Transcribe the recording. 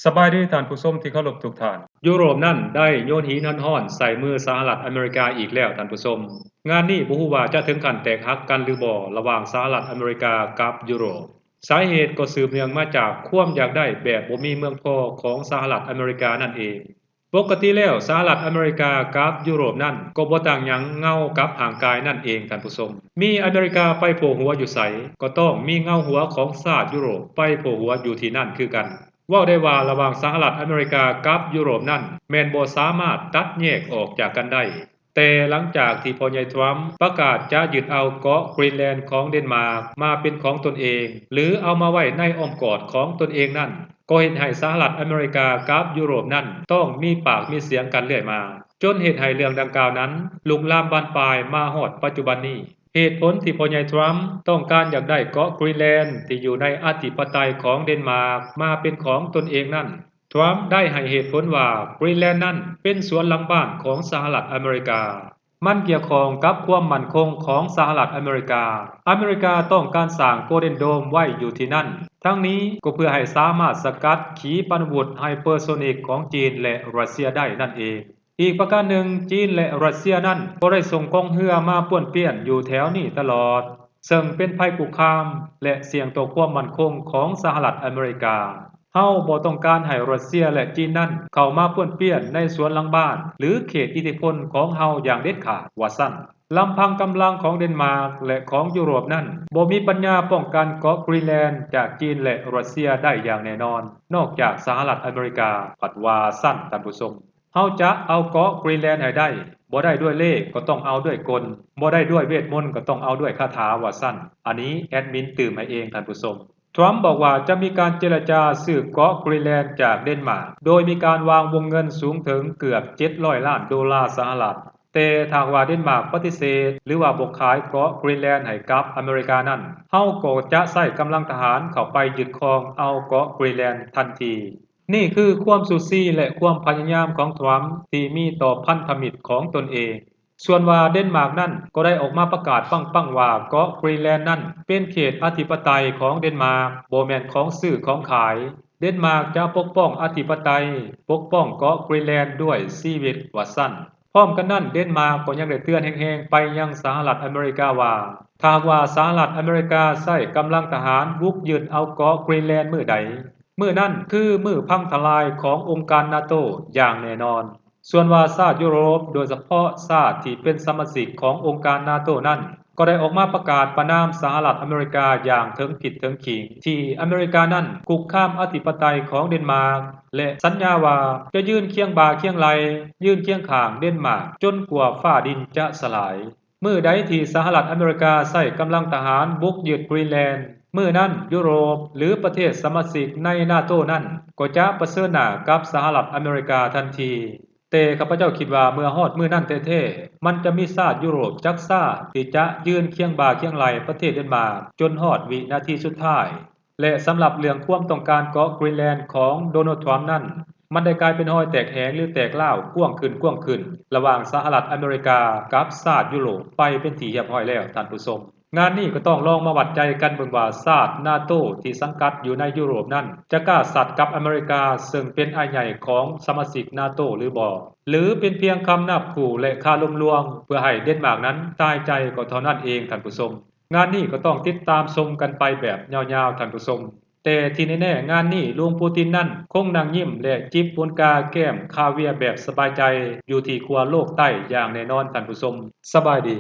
ສະບາຍດີທ່ານຜູ້ຊົມທີ່ເຄົາລົບທຸກທ່ານ. ຢູໂຣບນັ້ນໄດ້ໂຍນຫີນຮ້ອນໆໃສ່ມືສະຫະລັດອາເມລິກາອີກແລ້ວທ່ານຜູ້ຊົມ. ງານນີ້ບໍ່ຮູ້ວ່າຈະເຖິງຂັ້ນແຕກຫັກກັນຫຼືບໍ່ ລະຫວ່າງສະຫະລັດອາເມລິກາກັບຢູໂຣບ. ສາເຫດກໍສືບເນື່ອງມາຈາກຄວາມຢາກໄດ້ແບບບໍ່ມີເມືອງພໍຂອງສະຫະລັດອາເມລິການັ້ນເອງ. ປົກກະຕິແລ້ວ ສະຫະລັດອາເມລິກາກັບຢູໂຣບນັ້ນກໍບໍ່ຕ່າງຫຍັງເງົາກັບຮ່າງກາຍນັ້ນເອງທ່ານຜູ້ຊົມ. ມີອາເມລິກາໄປໂຜຫົວຢູ່ໃສ ກໍຕ້ອງມີເງົາຫົວຂອງຊາດຢູໂຣບໄປໂຜຫົວຢູ່ທີ່ນັ້ນຄືກັນ. ເວົ້າໄດ້ວ່າລະຫວ່າງສະຫະລັດອາເມລິກາກັບຢູໂຣບນັ້ນ ແມ່ນບໍ່ສາມາດຕັດແຍກອອກຈາກກັນໄດ້. ແຕ່ຫຼັງຈາກທີ່ພໍ່ໃຫຍ່ທຣຳປະກາດຈະຍຶດເອົາເກາະກຣີນແລນຂອງເດນມາກມາເປັນຂອງຕົນເອງ ຫຼື ເອົາມາໄວ້ໃນອ້ອມກອດຂອງຕົນເອງນັ້ນ, ກໍເຮັດໃຫ້ສະຫະລັດອາເມລິກາກັບຢູໂຣບນັ້ນຕ້ອງມີປາກມີສຽງກັນເລື້ອຍມາ, ຈົນເຮັດໃຫ້ເລື່ອງດັ່ງກ່າວນັ້ນລຸກລາມບານປາຍມາຮອດປັດຈຸບັນນີ້. ເຫດຜົນທີ່ພໍ່ໃຫຍ່ທຣຳຕ້ອງການຢາກໄດ້ເກາະກຣີນແລນທີ່ຢູ່ໃນອະທິປະໄຕຂອງເດນມາກມາເປັນຂອງຕົນເອງນັ້ນ, ທຣຳໄດ້ໃຫ້ເຫດຜົນວ່າກຣີນແລນນັ້ນເປັນສວນຫຼັງບ້ານຂອງສະຫະລັດອາເມລິກາ. ມັນກ່ຽວຂ້ອງກັບຄວາມໝັ້ນຄົງຂອງສະຫະລັດອາເມລິກາ. ອາເມລິກາຕ້ອງການສ້າງໂກລເດັນໂດມໄວ້ຢູ່ທີ່ນັ້ນ, ທັງນີ້ກໍເພື່ອໃຫ້ສາມາດສະກັດຂີປານຸວຸດໄຮເປີໂຊນິກຂອງຈີນ ແລະ ຣັດເຊຍໄດ້ນັ້ນເອງ. ອີກປະການໜຶ່ງ, ຈີນ ແລະ ຣັດເຊຍນັ້ນກໍໄດ້ສົ່ງກອງເຮືອມາປ້ວນປຽນຢູ່ແຖວນີ້ຕະຫຼອດ, ເຊິ່ງເປັນໄພຄຸກຄາມ ແລະ ສ່ຽງຕໍ່ຄວາມໝັ້ນຄົງຂອງສະຫະລັດອາເມລິກາ. ເຮົາບໍ່ຕ້ອງການໃຫ້ຣັດເຊຍ ແລະ ຈີນນັ້ນເຂົ້າມາປ້ວນປຽນໃນສວນຫຼັງບ້ານ ຫຼື ເຂດອິດທິພົນຂອງເຮົາຢ່າງເດັດຂາດ, ວ່າຊັ້ນ. ລຳພັງກຳລັງຂອງເດນມາກ ແລະ ຂອງຢູໂຣບນັ້ນບໍ່ມີປັນຍາປ້ອງກັນເກາະກຣີນແລນຈາກຈີນ ແລະ ຣັດເຊຍໄດ້ຢ່າງແນ່ນອນ, ນອກຈາກສະຫະລັດອາເມລິກາ, ພັດວ່າຊັ້ນທ່ານຜູ້ຊົມ. ເຮົາຈະເອົາເກາະກຣີນແລນໃຫ້ໄດ້, ບໍ່ໄດ້ດ້ວຍເລກກໍຕ້ອງເອົາດ້ວຍກົນ, ບໍ່ໄດ້ດ້ວຍເວດມົນກໍຕ້ອງເອົາດ້ວຍຄາຖາ, ວ່າຊັ້ນ. ອັນນີ້ແອດມິນຕື່ມໃຫ້ເອງທ່ານຜູ້ຊົມ. ທຣຳບອກວ່າຈະມີການເຈລະຈາຊື້ເກາະກຣີນແລນຈາກເດນມາກ, ໂດຍມີການວາງວົງເງິນສູງເຖິງເກືອບເຈັດຮ້ອຍລ້ານໂດລາສະຫະລັດ. ແຕ່ຖ້າຫາກວ່າເດນມາກປະຕິເສດ ຫຼືວ່າບໍ່ຂາຍເກາະກຣີນແລນໃຫ້ກັບອາເມລິການັ້ນ, ເຮົາກໍຈະໃຊ້ກຳລັງທະຫານເຂົ້າໄປຍຶດຄອງເອົາເກາະກຣີນແລນທັນທີ. ນີ້ຄືຄວາມຊູ່ຊີ ແລະ ຄວາມພະຍາຍາມຂອງທຣຳທີ່ມີຕໍ່ພັນທະມິດຂອງຕົນເອງ. ສ່ວນວ່າເດນມາກນັ້ນກໍໄດ້ອອກມາປະກາດປັງໆວ່າເກາະກຣີນແລນນັ້ນເປັນເຂດອະທິປະໄຕຂອງເດນມາກ, ບໍ່ແມ່ນຂອງຊື້ຂອງຂາຍ. ເດນມາກຈະປົກປ້ອງອະທິປະໄຕ, ປົກປ້ອງເກາະກຣີນແລນດ້ວຍຊີວິດ, ວ່າຊັ້ນ. ພ້ອມກັນນັ້ນ, ເດນມາກກໍຍັງໄດ້ເຕືອນແຮງໆໄປຍັງສະຫະລັດອາເມລິກາວ່າ ຖ້າຫາກວ່າສະຫະລັດອາເມລິກາໃຊ້ກຳລັງທະຫານບຸກຍຶດເອົາເກາະກຣີນແລນມື້ໃດ, ມື້ນັ້ນຄືມື້ພັງທະລາຍຂອງອົງການນາໂຕຢ່າງແນ່ນອນ. ສ່ວນວ່າຊາດຢູໂຣບ, ໂດຍສະເພາະຊາດທີ່ເປັນສະມາຊິກຂອງອົງການນາໂຕນັ້ນ, ກໍໄດ້ອອກມາປະກາດປະນາມສະຫະລັດອາເມລິກາຢ່າງເຖິງຜິດເຖິງຂີງ ທີ່ອາເມລິການັ້ນຄຸກຄາມອະທິປະໄຕຂອງເດນມາກ ແລະ ສັນຍາວ່າຈະຢືນຄຽງບ່າຄຽງໄຫຼ່, ຢືນຄຽງຂ້າງເດນມາກຈົນກວ່າຟ້າດິນຈະສະຫຼາຍ. ມື້ໃດທີ່ສະຫະລັດອາເມລິກາໃຊ້ກຳລັງທະຫານບຸກຍຶດກຣີນແລນ, ມື້ນັ້ນຢູໂຣບ ຫຼື ປະເທດສະມາຊິກໃນນາໂຕນັ້ນ ກໍຈະປະເຊີນໜ້າກັບສະຫະລັດອາເມລິກາທັນທີ. ແຕ່ຂ້າພະເຈົ້າຄິດວ່າເມື່ອຮອດມື້ນັ້ນແທ້ໆ, ມັນຈະມີຊາດຢູໂຣບຈັກຊ້າທີ່ຈະຢືນຄຽງບ່າຄຽງໄຫຼ່ປະເທດເດນມາກຈົນຮອດວິນາທີສຸດທ້າຍ. ແລະ ສຳລັບເລື່ອງຄວາມຕ້ອງການເກາະກຣີນແລນຂອງໂດນັລ ທຣຳນັ້ນ, ມັນໄດ້ກາຍເປັນຮອຍແຕກແຫງ ຫຼື ແຕກຮ້າວກວ້າງຂຶ້ນກວ້າງຂຶ້ນ ລະຫວ່າງສະຫະລັດອາເມລິກາກັບຊາດຢູໂຣບໄປເປັນທີ່ຮຽບຮ້ອຍແລ້ວທ່ານຜູ້ຊົມ. ງານນີ້ກໍຕ້ອງລອງມາວັດໃຈກັນເບິ່ງວ່າຊາດນາໂຕທີ່ສັງກັດຢູ່ໃນຢູໂຣບນັ້ນ ຈະກ້າສັດກັບອາເມລິກາ ເຊິ່ງເປັນອ້າຍໃຫຍ່ຂອງສະມາຊິກນາໂຕຫຼືບໍ່ ຫຼື ເປັນພຽງຄຳນາບຂູ່ ແລະ ຄາລົມລວງ ເພື່ອໃຫ້ເດນມາກນັ້ນຕາຍໃຈກໍເທົ່ານັ້ນເອງທ່ານຜູ້ຊົມ. ງານນີ້ກໍຕ້ອງຕິດຕາມຊົມກັນໄປແບບຍາວໆທ່ານຜູ້ຊົມ. ແຕ່ທີ່ແນ່ໆ ງານນີ້ລຸງປູຕິນນັ້ນຄົງນັ່ງຍິ້ມ ແລະ ຈິບປຸນກາແກ້ມຄາເວຍແບບສະບາຍໃຈ ຢູ່ທີ່ຂົ້ວໂລກໃຕ້ຢ່າງແນ່ນອນທ່ານຜູ້ຊົມ. ສະບາຍດີ.